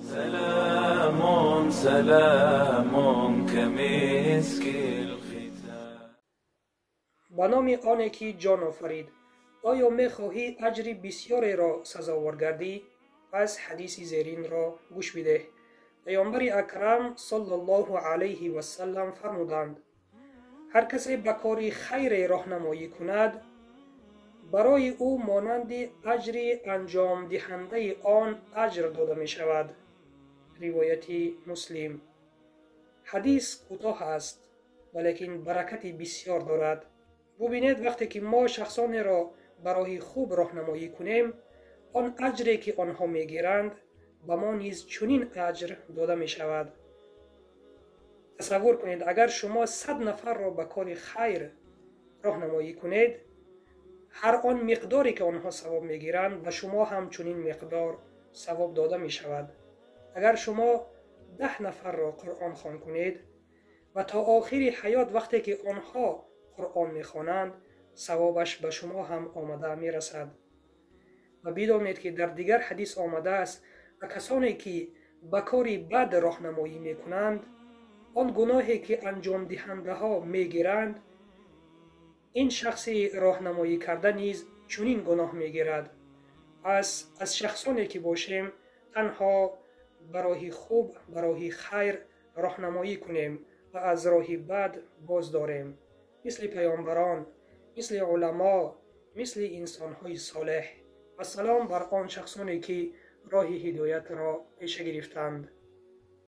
سلام سلام كمسك الختام. Ба номи оне ки ҷон офарид. Оё мехоҳӣ аҷри бисёреро сазовор гардӣ? Пас ҳадиси зеринро гӯш бидеҳ. Паёмбари акрам саллаллоҳу алайҳи васаллам фармуданд: ҳар касе ба кори хайре роҳнамоӣ кунад, барои ӯ монанди аҷри анҷомдиҳандаи он аҷр дода мешавад. Ривояти Муслим. Ҳадис кӯтоҳ аст, валекин баракати бисёр дорад. Бубинед, вақте ки мо шахсонеро ба роҳи хуб роҳнамоӣ кунем, он аҷре ки онҳо мегиранд, ба мо низ чунин аҷр дода мешавад. Тасаввур кунед, агар шумо 100 нафарро ба кори хайр роҳнамоӣ кунед, ҳар он миқдоре ки онҳо савоб мегиранд, ба шумо ҳам чунин миқдор савоб дода мешавад. Агар шумо 10 нафарро Қуръон хон кунед ва то охири ҳаёт вақте ки онҳо Қуръон мехонанд, савобаш ба шумо ҳам омада мерасад. Ва бидонед, ки дар дигар ҳадис омадааст: ва касоне ки ба кори бад роҳнамоӣ мекунанд, он гуноҳе ки анҷомдиҳандаҳо мегиранд, ин шахси роҳнамоӣ карда низ чунин гуноҳ мегирад. Пас аз шахсоне ки бошем, танҳо ба роҳи хуб, ба роҳи хайр роҳнамоӣ кунем ва аз роҳи бад боз дорем, мисли паёмбарон, мисли уламо, мисли инсонҳои солеҳ. Ва салом бар он шахсоне ки роҳи ҳидоятро пеша гирифтанд.